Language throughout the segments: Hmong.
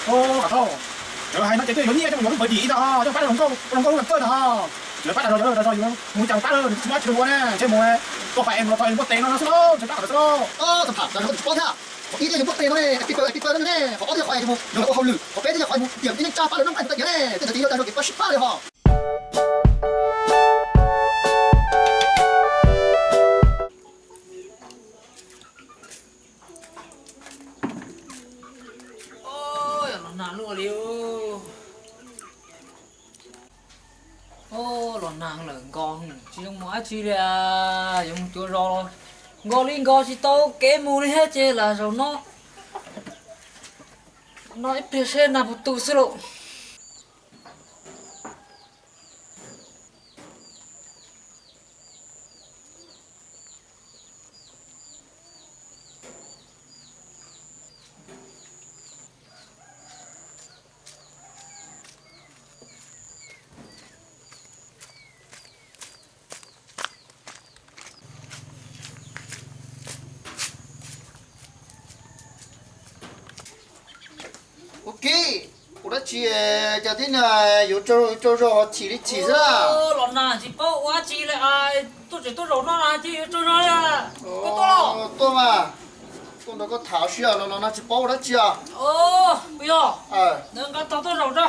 Ov, Qhov Thauj, yog hais no ces twb yuav nyiaj coj mus yuav lub npawg dim ntag, coj pab rau hluas nkauj, rau hluas nkauj lub kawg ntag. Tsis pab rau yog rau yus mus cas pab, tsis muaj dab tsi rau ua ne, ntshe mus poj fam es los txog yuav npua tes no no xwb lauj, ntshe pab qhov xwb lauj. Tsis pab thiab, qhov ib thiaj yog npua tes no ne, pib pawg pib pawg no ne, qhov ob thiaj qhov es mus yog lawv ua hauj lwm, qhov peb thiaj yog qhov mus tiam tib neeg tsa pab lawv noj nqaij ntawd tiag ne, tej ntawd ces yog dag rau kev pab sib pab li hos. Los nag luaj li. Los nag lawm, nkos tsis zoo mus dab tsi li, yuav mus cuav zos los nkos li nkos tsis tau kev mus li thiab ces lam zaum no, no ib pliag seb nag puas tu xwb lauj. Ua ke, ua dab tsi, cas tib neeg yuav tsaug zog chim li chim xwb na? Los nag tsis paub ua dab tsi li, tuaj tseem tuaj zaum no na ces yuav tsaug zog li. Koj tuaj los? Tuaj mas, tuaj nrog koj tham ua si os, los los nag tsis paub ua dab tsi os. Puas yog? Ntawd nqa tog tuaj zaum tso.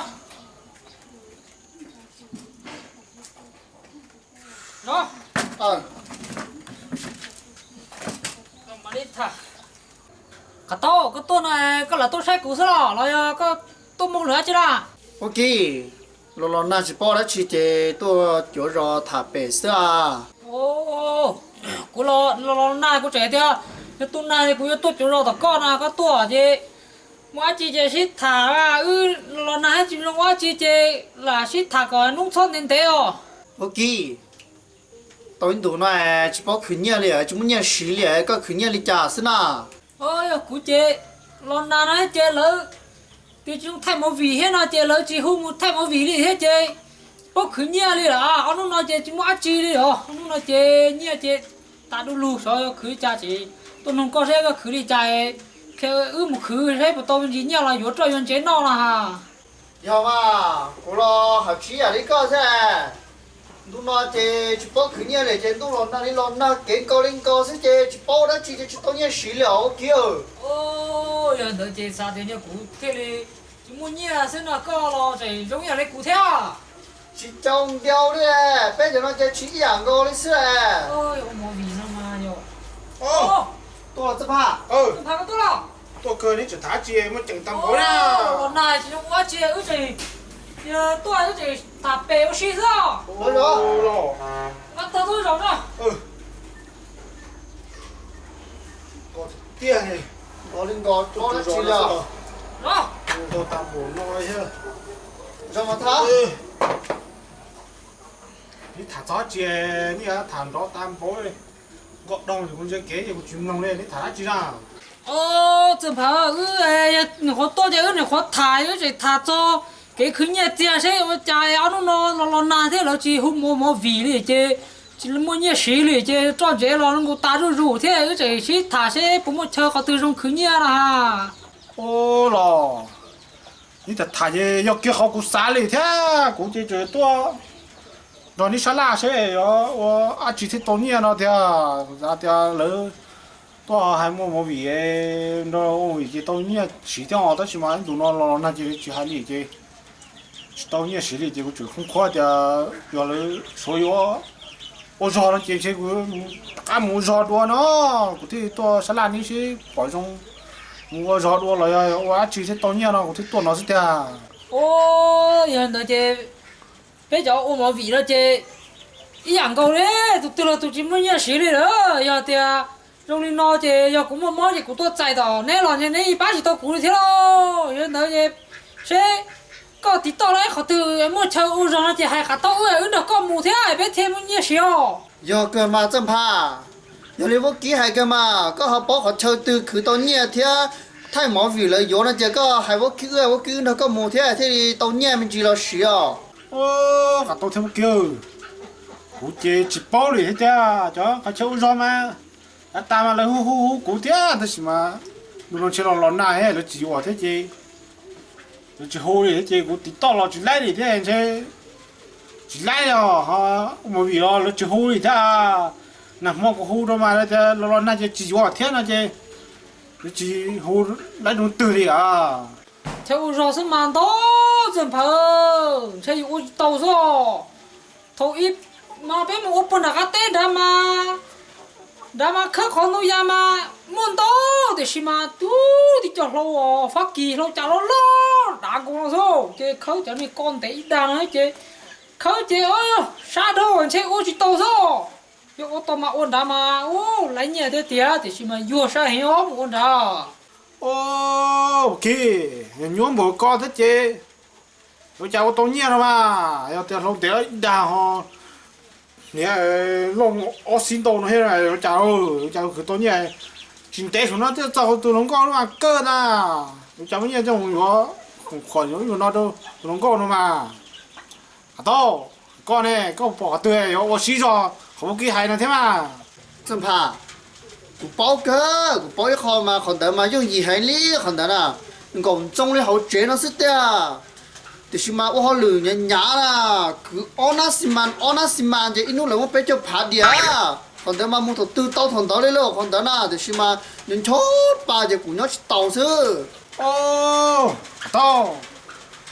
Qhov Tauj, koj tuaj no koj lam tuaj saib kuv xwb los los yog koj tuaj mus lwm dab tsi na? Ua ke, los los nag tsis paub dab tsi ces tuaj cuav zos tham pem xwb a. Kuv los los nag kuv tseem tias yog tu nag kuv yuav tuaj cuav zos tom koj na, koj tuaj ces muaj dab tsi ces sib tham, wb los los nag tsis zoo ua dab tsi ces lam sib tham kom hnub txhob ntev ntev os. Ua ke, tau ib ntus no tsis paub khwv nyiaj li, tsis muaj nyiaj siv li, koj khwv nyiaj li cas xwb na? Yog kuv ces los nag no ces lawv tias tsis zoo thaij movie thiab no ces lawv tsis hu mus thaij movie li thiab ces tsis paub khwv nyiaj li lawm. Ob hnub no ces tsis muaj dab tsi li os, ob hnub no ces nyiaj ces tas du lug, xyov yuav khwv li cas ces tuaj noog koj seb koj khwv li cas, qhia wb mus khwv seb puas tau me ntsis nyiaj los yuav roj yuav ntsev noj no ha. Yog mas, kuv los hais tsis ib yam li koj xwb. Ntu no ces tsis paub khwv nyiaj li ces ntuj los nag li los nag, kev nkaus li nkaus xwb ces tsis paub ua dab tsi ces tsis tau nyiaj siv li os Ua Kiv. Yog ntawd ces xav tias yog kuv thiaj li tsis muaj nyiaj xwb no, koj los tseem zoo ib yam li kuv thiab. Tsis tau ntiaus li, peb cov no ces tsis ib yam nkaus li xwb. Tuaj los Txawj Phaj. Tuaj kawg, neb tseem tham dab tsi muaj ceem tag npaum na? Los nag tsis zoo ua dab tsi, wb tseem tuaj wb tseem tham pem ua si xwb. Los, nqa tog tuaj zaum no. Tiag, nkaus li nkaus, tsis paub dab tsi li os. Nkaus tag npaum no thiab. Zoo mas tham. Neb tham txog dab tsi, neb tham nrov tag npaum, nkoj doog ces kuv ntsia kev ces kuv tsis mloog li, neb tham dab tsi na? Txawj Phaj, wb nyuam qhuav tuaj ces wb nyuam qhuav tham, wb tseem tham txog kev khwv nyiaj txiag seb ua cas ob hnub no los los nag thiab lawv tsis hu mus movie li ces tsis muaj nyiaj siv li ces roj ntsev los nkaus tas zuj zus thiab wb tseem sib tham seb puas muaj chaw qhov twg zoo khwv nyiaj na. Ua los, neb tham tham ces yog kiag qhov kuv xav li thiab, kuv ces tseem tuaj nrog neb sab laj seb yuav ua dab tsi thiaj tau nyiaj no tiag. Kuv xav tias lawv tuaj hais muaj movie, nrog ua movie ces tau nyiaj siv thiab os, tab sis mas ib ntus no los los nag ces tsis hais li ces tsis tau nyiaj siv li ces kuv tseem khoob qhuab tias yog lawv suav yuav ua zog no ces ntshe kuv rov qab mus ua zog dua no, kuv thiaj tuaj sab laj neb seb pom zoo mus ua zog dua los yog ua dab tsi thiaj tau nyiaj no kuv thiaj tuaj no xwb tiag. Yog ntawd ces peb cov ua movie no ces ib yam nkaus li, tus twg los tus tsis muaj nyiaj siv li lawm. Yog tias zoo li no ces yog kuv muaj mob ces kuv tuaj txais tom neb los neb yeej pab tsis tau kuv li thiab lauj. Yog ntawd ces seb koj tiv toj los ib qhov twg muaj chaw ua zog no ces hais qhov tau wb, wb nrog koj mus thiab peb thiaj muaj nyiaj siv os. Yog kawg mas Txawj Phaj, yog li Vaub Kib hais kawg mas, koj ho paub qhov chaw twg khwv tau nyiaj thiab thaij movie lawv yuav no ces koj hais Vaub Kib wb, Vaub Kib wb nrog koj mus thiab thiaj li tau nyiaj me ntsis los siv os. Qhov tau thiab Vaub Kib, kuv ces tsis paub li thiab tiag, cov qhov chaw ua zog mas yav tas mas lawv hu hu hu kuv thiab tab sis mas ntu no ntshe los los nag lawv tsis yuav thiab ces Lawv tsis hu li ces kuv tiv toj los tsis laib li thiab ntshe tsis laib os, mus vim los lawv tsis hu li thiab. Nag hmo kuv hu rau mas lawv tias los los nag ces tsis yuav thiab no ces lawv tsis hu laib rau twg li os. Ntshe ua zog xwb mas ntau, Txawj Nphawv, ntshe yus ua tsis tau xwb os. Thaum ub mas peb mus ua puag nram qab teb nrad mas, nrad mas khawb qhov ntoo yas mas muaj ntau, tiam sis mas tub tib co hlau Fab Kis hlau cas loj loj dav nkaus no xwb ces khawb cov niag ko ntev ib dag no ces khawb ces sab dhau ntshe ua tsis tau xwb. Yog ua tau mas ua nrad mas ua laiv nyiaj thiab tiag, tiam sis mas yuag sab heev os mus ua nrad. Ua kiag, nyuaj npaum ko thiab ces ua cas ua tau nyiaj no mas, yog tias hlau ntev ib dag ho niag loj ob xib ntau no thiab ua cas, ua cas khwv tau nyiaj. Tsis ntev saum no twb txog tus hluas nkauj lub vas kawj na, ua cas muaj nyiaj coj mus yuav khoom khuam yuav no rau tus hluas nkauj no mas. Has tau, koj ne, koj pom qhov twg yuav ua sib zog qhov vaub kib hais no thiab mas? Txawj Nphas, kuv paub kawg, kuv paub ib qho mas qhov ntawd mas yooj yim heev li qhov ntawd na, nkaum ntxoo li hauv tsev no xwb tiag. Tiam sis mas ua hauj lwm hnyav hnyav na, kwv ob nab xi mas ob nab xi mas ces ib hnub lawv muab peb caug phav diam. Qhov ntawd mas mus thaum twg tau thaum ntawd li lauj qhov ntawd na, tiam sis mas nco ncho pa ces kuv nyob tsis taus xwb. Has tau,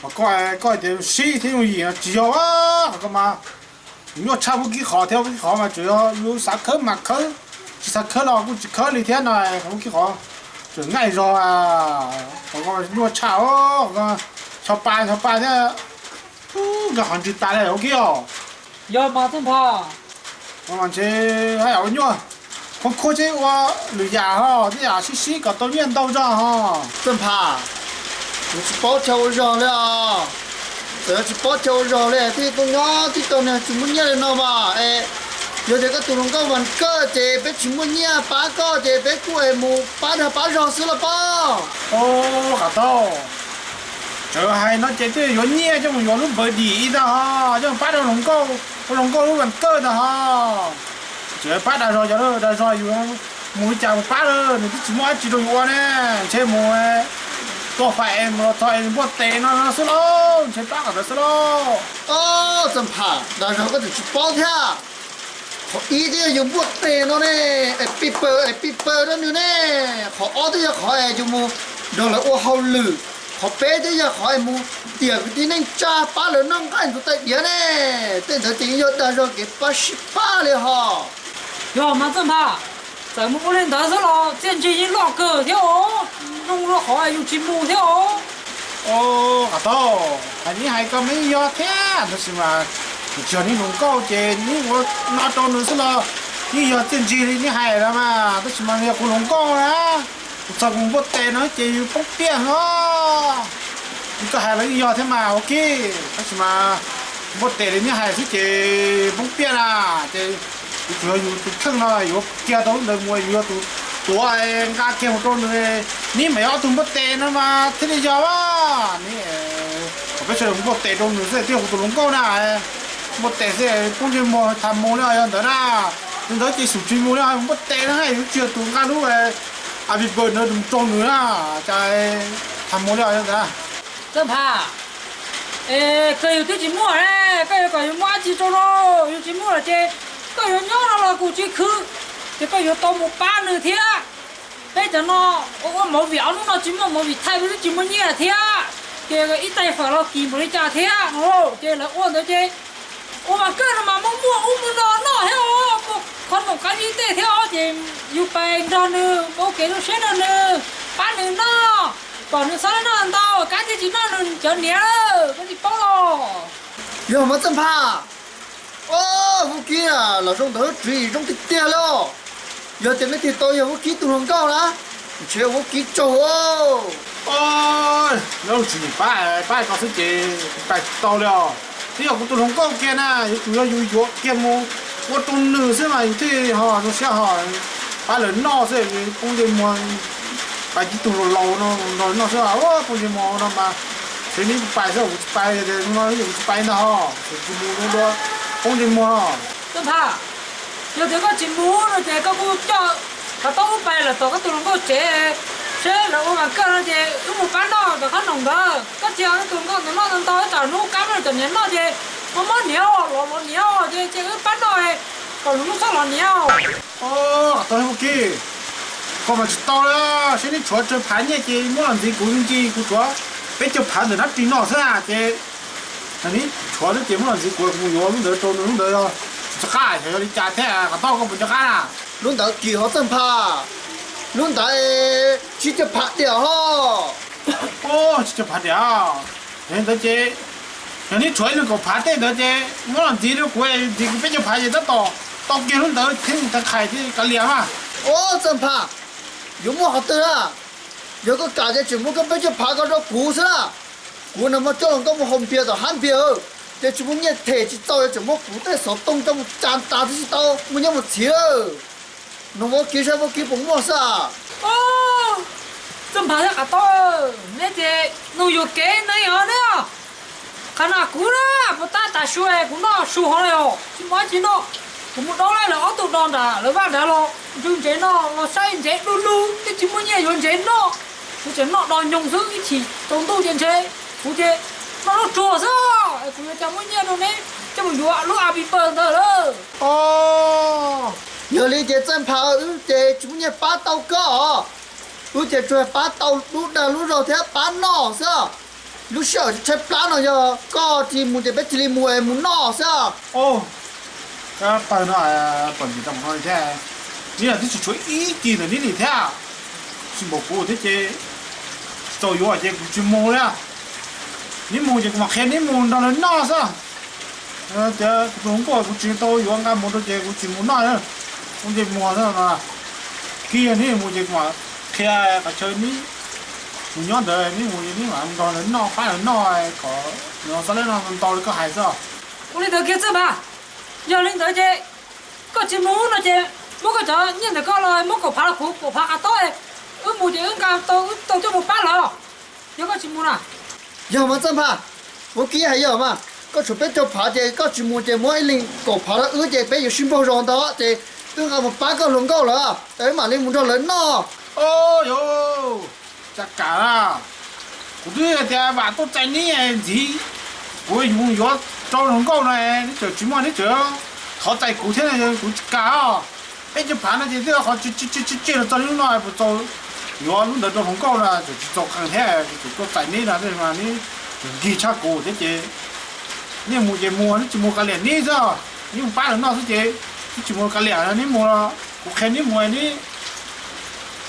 mas koj, koj tias sib thiab yooj yim no tsis yog, koj mas nyuaj tshaj vaub kib qhov thiab, vaub kib qhov mas tsuas yog yus xav khawb mas khawb, tsis xav khawb los kuj tsis khawb li thiab no, vaub kib qhov tseem nqaij zog, nyuaj tshaj, ncho pa ncho pa thiab, nkag qhov ntswg tas li vaub kib os. Yog mas Txawj Nphas, ntshe haj yam ua nyuaj, khov khuaj seb ua lwm yam ho, tej yam sib sib kom tau nyiaj ntau zog ho. Txawj Nphas, kuv tsis paub chaw ua zog li os. Txawm yog tsis paub chaw ua zog li thiaj tuaj nyob tib tug niag tsis muaj nyiaj li no mas es, yog tias koj tus hluas nkauj vas kawj ces peb tsis muaj nyiaj pab koj ces peb kuj es mus pab dag pab zog xwb los pob. Ua, qab tau, txawm hais no ces twb yuav nyiaj coj mus yuav lub npawv dim ib tag ho, coj mus pab rau hluas nkauj, ua hluas nkauj lub vas kawj ntag ho. Tseem pab dag zog, cov dag zog yus mus li cas mus pab lawm, nws twb tsis muaj dab tsi rau yus ua ne, ntshe mus tua fais es mus los txog es npuaj tes no xwb lauj, ntshe pab qhov ntawd xwb lauj. Ob, Txawj Nphas, dag zog koj tseem tsis paub thiab. Qhov ib twb yog yus npuaj tes no ne, es pij paws es pij paws rau nws ne. Qhov ob twb yog qhov es yus mus nrog lawv ua hauj lwm. Qhov peb twb yog qhov es mus tiam kwv tij neej tsa pab lawv noj nqaij ntxuav tais diav ne. Tej ntawd ces yog dag zog kev pab sib pab li ho. Yog mas Txawj Nphas, txawm mus ua li ntawd xwb los txiaj ntsig yeej loj kawg thiab os, zoo rau qhov yus tsis mus thiab os. Ua, qab tau, hais neb hais ko mas yeej yog thiab, tab sis mas nws tsis yog neb hluas nkauj ces neb ua no rau nws xwb los yeej yog txiaj ntsig li neb hais los mas, tab sis mas nws yog kuv hluas nkauj na, kuv txog kuv npuaj tes no ces yus poob piaj os. Li koj hais los yeej yog thiab mas ua kiag, tab sis mas npuaj tes li neb hais xwb ces poob piaj na, ces yuav tsum yog yus tus kheej no yuav kiag tau lub ntawd mus, yus yog tus tuav nqa kiag mus rau nws, neb mam yog ob tug npuaj tes no mas thiaj li yog. Neb, peb sawv daws npuaj tes rau nws xwb twb yog kuv tus hluas nkauj na, npuaj tes xwb poob ntsej muag tham mus li yog ntawd na. Li ntawd ces xum tsis mus li, npuaj tes no yuav tsum yog tus nqa lub a vi pawg ntawd mus rau nws na, cas tham mus li yog ntawd. Txawj Nphas, es kawg yus twb tsis muaj ne, koj yuav kom yus muaj dab tsi rau no, yus tsis muaj lawm ces koj yuav nyob no los kuv tsis khwv, ces koj yuav tau mus pab nws thiab. Peb cov no ua ua movie ob hnub no tsis muaj movie thaij, peb twb tsis muaj nyiaj thiab. Ces ib tais fawm los kim npaum li cas thiab no, ces lawv ua ntawd ces ua mas kawg no mas muaj muaj ub muaj no noj thiab os, muaj qhov noom qab vij tej thiab os, ces yus pais nrog nws ua kev zoo siab nrog nws, pab nws noj, kom nws txhob noj ntau, kab thiaj tsis noj nws cov niam lawm, koj tsis paub los? Yog mas Txawj Nphas, o, vaub kib los zoo ntawm lub tswv yim zoo tiag tiag li os. Yog tias leej twg tau yog vaub kib tus hluas nkauj na, ntshe vaub kib tsaug. Lub tswv yim pab, pab ko xwb ces pais tsis tau li os. Twb yog kuv tus hluas nkauj kiag na, yuav tsum yog yus yuav kiag mus ua rau nws xwb mas yus thiaj ho zoo siab ho pab lawv noj xwb, poob ntsej muag. Pais tib tug laus laus no nrog noj xwb, poob ntsej muag no mas, xwb neb pais xwb kuv tsis pais, no kuv tsis pais ntag ho, kuv mus dua poob ntsej muag. Txawj Nphas, yog tias koj tsis mus no ces koj kuj coj Kav Tob wb pais lawm tom koj tus hluas nkauj tsev, Seb lawv ua mas kawg no ces wb mus pab noj tom qab noom ntawd, koj tsis ua tus nkauj ntawd noj ntau ntau, tsam hnub kab no cov niam noj ces mob mob niam, los los niam, ces ces wb pab noj kom lwm hnub txhob los niam. Tau Vaub Kib, koj mas tsis tau li, seb neb tshuav tsawg phav nyiaj ces muab los ntxiv kuv me ntsis, kuv tshuav peb caug phav ntawm dab tsi noj xwb na ces neb tshuav xwb ces muab los ntxiv kuv, kuv mus yuav lub ntawd rau nws, lub ntawd tsis nco qab xyov yog li cas thiab. Qhov tau koj puas nco qab na? Lub ntawd kim hov Txawj Nphas, lub ntawd tsib caug phav diam hos. Tsib caug phav diam. Yog li ntawd ces yog neb tshuav ib leeg kaum phav tej ntawd ces muab los ntxiv rau kuv, ntxiv kuv peb caug phav ces tab tom tau kiag lub ntawd thiab, mus tag qhais thiab kav liam mas. Ua Txawj Nphas, yuav muaj qhov twg na? Yog koj kam ces tseem muab koj peb caug phav ko rau kuv xwb na. Kuv nag hmo coj hluas nkauj mus haus npias tom hab npias, ces tsis muaj nyiaj them tsis txaus, tseem muab kuv tej xov tooj coj mus tsa tas twb tsis tau, muaj nyiaj mus txhiv lawm. Nug Vaub Kib saib Vaub Kib puas muaj xwb. Txawj Nphas thiab Qav Taub, neb ces nug yuam kev neeg os neb. Qhov no kuv na, puas tab tas su, kuv noj su hov li os, tsis muaj dab tsi noj. Kuv mus dob laij lawv ob tug do nram lawv vaj nrad los ntsw ntsev noj, los saib ntsev du lug, twb tsis muaj nyiaj yuav ntsev noj. Kuv tseem noj do nyoos xwb, ib chim tsaus ntuj ces ntshe kuv ces noj lub tsuag xwb. Kuv yuav cas muaj nyiaj rau neb coj mus yuav lub Aviper ntawd lawm. Yog li ces Txawj Nphas, wb ces tsis muaj nyiaj pab tau koj os. Wb ces tsuas pab tau lub dag lub zog thiab pab noj xwb. Lub sij hawm tshaib plab no yog koj cia li mus ces peb cia li mus es mus noj xwb. Tawg no, pom ntsis tau no li thiab. Neb los twb tsis tshuav ib kis ntawm neb li thiab. Tsis npaum kuv thiab ces txaus yuav ces kuv tsis mus li. Neb mus ces kuv mam qhia neb mus nrog lawv noj xwb. Tias kuv tus hluas nkauj kuv tsis tau yuav nqa mus rau ces kuv tsis mus noj. Kuv nce muag xwb no. Kiag neb mus ces kuv mam qhia qhov chaw neb mus nyob ntawd, neb mus ces neb mam nrog lawv noj, pab lawv noj kom nws xav leb no ntau li koj hais xwb. Ua li ntawd kiag Txawj Nphas. Yog li ntawd ces koj tsis mus no ces muab koj cov nyiaj ntawm koj los muab kaum phav los kuv, kaum phav Qav Taub, wb mus ces wb nqa tau, wb tau coj mus pab lawv. Yog koj tsis mus na. Yog mas Txawj Nphas, Vaub Kib hais yog mas, koj tshuav peb caug phav ces koj tsis mus ces muab ib leeg kaum phav rau wb ces peb yuav sib npaug zog ntau ces wb nqa mus pab koj hluas nkauj lawm, wb mam li mus nrog lawv noj. Yog, tsis kam na. Kuv twb tias vam tuaj txais neb ntxiv, kuv yuav rau hluas nkauj no, neb tseem tsis muaj, neb tseem thov txais kuv thiab, kuv tsis kam os. Peb caug phav no ces twb qhov tsis tseg los txog li hnub no puas txaus yuav lub ntawd rau hluas nkauj no, tseem tsis txaus qees thiab, kuv tseem tuaj txais neb no, neb tseem nkig tshaj kuv thiab ces neb mus ces mus, neb tsis mus kav liam neb xwb. Neb mus pab lawv noj xwb ces neb tsis mus kav liam, neb mus los kuv qhia neb mus, neb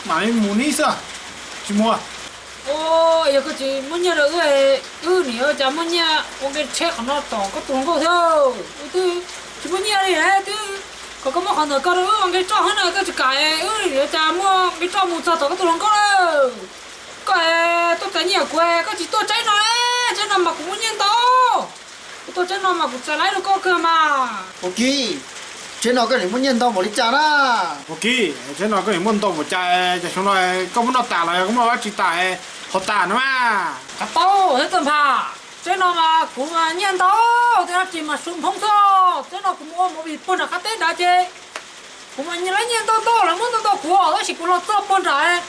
mam li mus neb xwb, tsis mus. Yog koj tsis muab nyiaj rau wb, wb nim yuav cas muaj nyiaj ua nqi tsheb qhov no tom koj tus hluas nkauj thiab. Wb twb tsis muaj nyiaj li, twb kom koj muab qhov ntawm koj rau wb ua nqi roj xwb na, koj tsis kam, wb nim yuav cas muaj nqi roj mus txog tom koj tus hluas nkauj lawm. Koj tuaj txais nyiaj kuv, koj tsis tuaj tsaib no, tsaib no mas kuv muaj nyiaj ntau. Kuv tuaj tsaib no mas kuv txais laib rau koj kawg mas. Vaub Kib, tsaib no koj nim muaj nyiaj ntau npaum li cas na? Vaub Kib, tsaib no koj nim muaj ntau npaum cas, cas xyoo no koj muab noj tas los koj muab dab tsi tas ho tas no mas? Qav Taub thiab Txawj Nphas, tsaib no mas kuv mas nyiaj ntau, tej dab tsi mas su nphoob xwb. Tsaib no kuv mus ua movie puag nram qab teb nrad ces kuv mas nyiaj, lawv nyiaj ntau ntau, lawv muab ntau ntau kuv, tab sis kuv los txog puag nram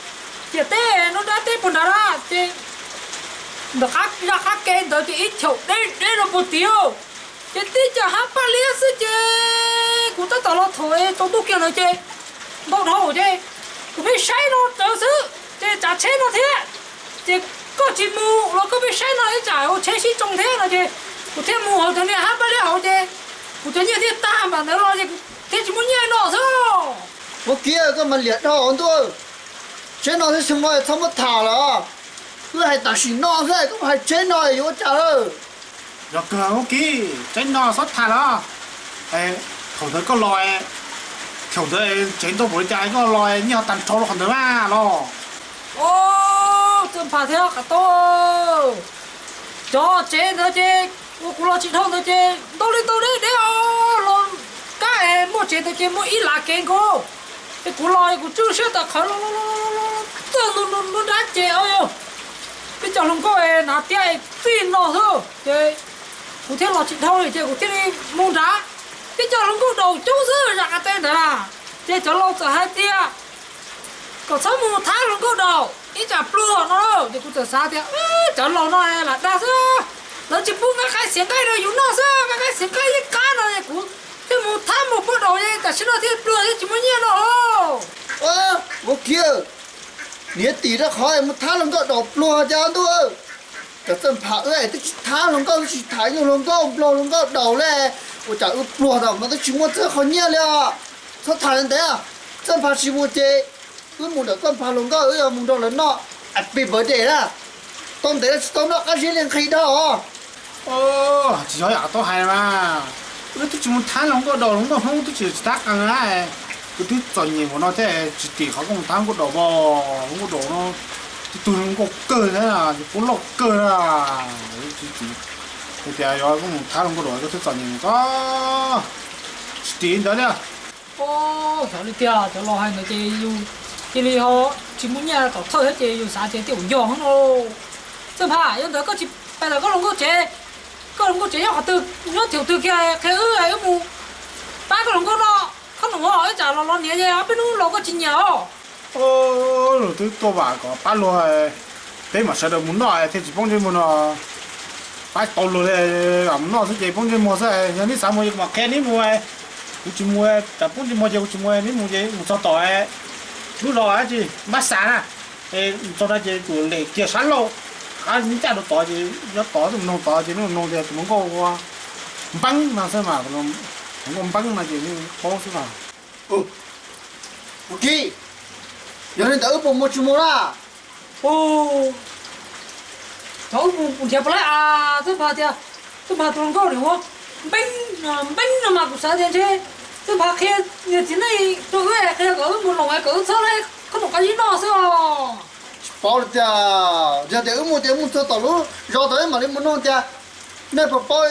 ciam teb, nruab nrab teb puag nrad na ces ntawm qab zaj qab ke ntawd ces ib chaum deb deb rau puag tid, ces tib co hab paj liab xwb ces kuv tab tom los thaum tsaus ntuj kiag ntawd ces ntau dhau ces kuv pheej saib no rawv xwb ces tsav tsheb no thiab. Ces koj tsis mus los koj pheej saib no ib tsam ua tsheb sib tsoo thiab no ces kuv thiaj mus hauv cov niag hab paj liab hauv ces kuv cov nyiaj thiaj tag npaum ntawd los ces kuv thiaj tsis muaj nyiaj no xwb. Vaub Kib, koj mas liam dhau ntuj. Tsaib no thiab xyoo no txhob muab tham lawm. Wb hais tam sim no xwb koj hais tsaib no yuav ua cas lawm? Yog kawg Vaub Kib, tsaib no txhob tham lawm. Thaum ntawd koj los, thaum ntawd tsev ntau npaum li cas koj los nyiaj ho tag nrho rau qhov ntawd mas los. Txawj Nphas thiab Qav Taub, cov tsev ntawd ces uas kuv los tsis dhau ntawd ces ntau li ntau deb deb os, los kab es muaj tsev ntawd ces muaj ib lav kev nkaus. Ces kuv los kuv tswj siab tawm qhawv los txog nruab nrab ces peb cov hluas nkauj hnav tiab txij no xwb ces kuv thiaj los tsis dhau li ces kuv thiaj li mus nrad. Peb cov hluas nkauj daus coob xwb zaj qab teb ntawd na, ces cov laus txawm hais tias kom txhob mus thab hluas nkauj daus, Ib tsam pluag no ces kuv txawm xav tias cov laus no lam dag xwb, lawv tsis pub nqa qaib xiav nqaij rau yus noj xwb, nqa qaib xiav nqaij ib qab no es kuv thiaj mus thab mus puag daus, tam sim no thiaj pluag thiab tsis muaj nyiaj no. Ua kiag niam tim rau qhov mus thab hluas nkauj daus pluag cas ntuj. Cov Txawj Nphas wb twb tsis thab hluas nkauj, twb tsis tham ib tug hluas nkauj nplog hluas nkauj daus li, ua cas wb pluag tau mas twb tsis muaj txog qhov nyiaj li os. Txhob tham li ntawd, Txawj Nphas tsis mus ces wb mus ntawm Txawj Nphas hluas nkauj, wb yuav mus nrog lawv noj happy birthday na. Tau ntev tsis tau noj qab zib li nqhis dhau os. Tsis yog yam tau hais mas, wb twb tsis mus thab hluas nkauj daus, hluas nkauj Hmoob twb tsis tsis thab qees na. Wb twb txom nyem npaum no thiab tsis tim qhov koj mus thab hluas nkauj daus, hluas nkauj daus no tib tug hluas nkauj kawg thiab, puab loj kawg na. Hais tias yog koj mus thab hluas nkauj daus koj twb txom nyem ko, tsis tim ntawd li. Xyov li tiag, cov laus hais ntawd ces yus cia li ho tsis muaj nyiaj tom thawj thiab ces yus xav tias tej zaum yog no. Txawj Nphas, yog ntawd koj tsis pais tom koj hluas nkauj tsev, koj hluas nkauj tsev nyob qhov twg, nyob thaum twg kiag qhia wb, wb mus pab koj hluas nkauj noj khob noom os, ib tsam los los niam ces ob peb hnub los koj tsis nyiam os. Luag twb tuaj vam kom pab luag, peb mam sawv daws mus noj thiaj tsis poob ntsej muag no. Pab tau luag li, vam mus noj xwb ces poob ntsej muag xwb. Yog neb xav mus ces kuv mam qhia neb mus. Kuv tsis mus, tsam poob ntsej muag ces kuv tsis mus, neb mus ces mus txog tom lub zos dab tsi Npab Xas na, mus txog no ces tsum lem kiag sab laug, qab ncaj rau tod ces nyob tod, neb mus noog tod ces neb mus noog tias tus hluas nkauj hu ua Npeeb no xwb mas, tus hluas nkauj Npeeb no ces neb paub xwb mas. Ua kiag, yog li ntawd wb puas mus tsis mus na? Cov wb mus nrhiav puas laib as? Txawj Nphas tias, Txawj Nphas tus hluas nkauj nim hu ua Npeeb, Npeeb no mas kuv xav tias ntshe Txawj Nphas qhia niag txiv neej rau wb, qhia kom wb mus loos kom wb txhob laib khob noom qab zib noj xwb os. Tsis paub li tiag, yog tias wb mus ces mus txog tom lub zos tod mam li mus noog tias nej puas paub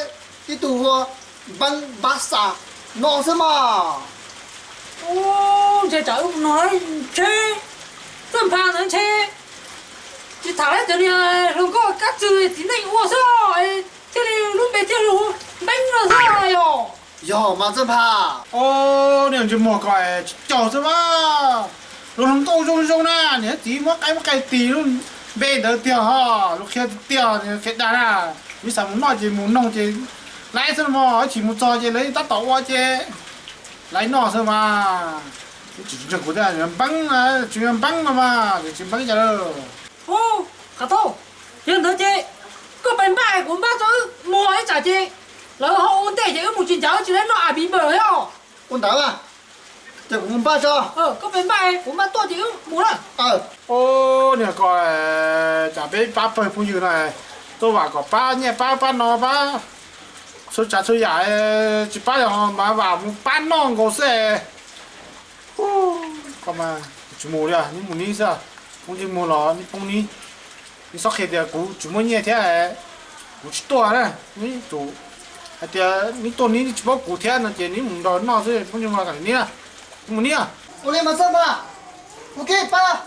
ib tug hu ua Npeeb Npab Xas no xwb mas. Ntshe tsam wb mus noog ntshe Txawj Nphas ntawd ntshe tsis tham lawv cov niag hluas nkauj kab txwg txiv neej ua xwb, thiaj li lub npe thiaj li hu Npeeb no xwb yog. Yog mas Txawj Nphas. Nej ntsej muag ko tsis caug xwb mas. Luag hluas nkauj zoo zoo na, niam txiv muab qaib muab qaib tis lub npe ntawd tiag ho, luag qhia tiag tiag, qhia dag na. Yus xav mus noj ces mus noog ces laib xwb no, ib chim mus txog ces lawv tab tom ua ces laib noj xwb mas. Tsis ntseeg kuv thiab, Npeeb, tsis yog Npeeb no mas, tsis Npeeb cas lawm. Qhov tau, yog ntawd ces koj pais npaj kuv npaj tso wb mus, ib tsam ces lawv ho ua ntej ces wb mus tsis ncav, wb tsis laib noj a bi npawg thiab. Ua ntawd mas, ces kuv mus npaj tso. Koj pais npaj, kuv npaj tuaj ces wb mus na. Niag ko, tsam peb pab pawg phooj ywg no, tuaj vam kom pab nyiaj pab pab no pab txhua tsav txhua yam, tsis pab los mas vam mus pab noj nkaus xwb. Koj mas tsis mus li, neb mus neb xwb, poob ntsej muag los neb poob neb. Neb txhob qhia tias kuv tsis muaj nyiaj thiab kuv tsis tuaj na. Neb tsum hais tias neb tuaj neb tsis paub kuv thiab no ces neb mus nrog noj xwb, poob ntsej muag kom neb, neb mus neb. Ua li mas Txawj Nphas, ua kiag pab,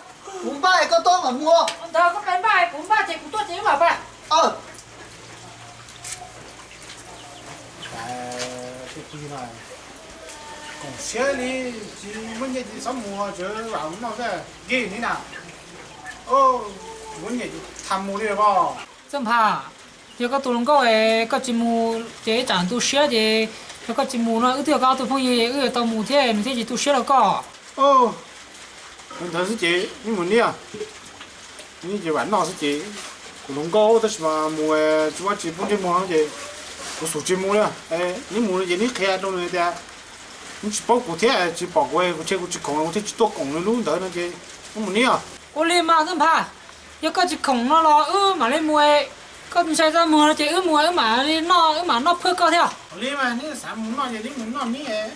kuv npaj es koj tuaj mam mus. Ntawd koj pais npaj, kuv npaj ces kuv tuaj ces wb mam pais. Koom siab li, tsis muaj nyiaj ces txhob mus, tsuas vam mus noj xwb, nkig ni na. Tsis muaj nyiaj ces tham mus li os. Txawj Nphas, yog koj tus hluas nkauj es koj tsis mus ces ib tsam tu siab ces, yog koj tsis mus no wb twb yog koj ob tug phooj ywg, wb yuav tau mus thiab nws thiaj tsis tu siab rau koj. Ntawd xwb ces neb mus neb, neb ces vam noj xwb ces, kuv hluas nkauj tab sis mas mus tsis ua tsis poob ntsej muag ces kuv xub tsis mus li. Neb mus ces neb qhia rau nws tias neb tsis paub kuv thiab tsis pom kuv, kuv tshe kuv tsis khoom kuv thiaj tsis tuaj koom nws lub ntawd no ces neb mus neb. Ua li mas Txawj Nphas, yog koj tsis khoom no los wb mam li mus, koj ntshai txaj muag no ces wb mus wb mam li noj, wb mam noj phaj koj thiab. Ua li mas neb xav mus noj ces neb mus noj neb,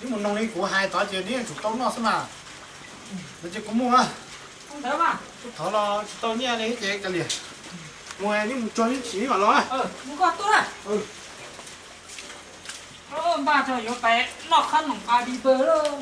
neb mus noog li kuv hais tod ces neb tsum tau noj xwb mas. Ntawd ces kuv mus, thov los tsis tau nyiaj li ces kav liam, mus neb mus tsuag neb tsis neb mam los. Npaj tso yuav pais noj khob noom a bi npawg lawm.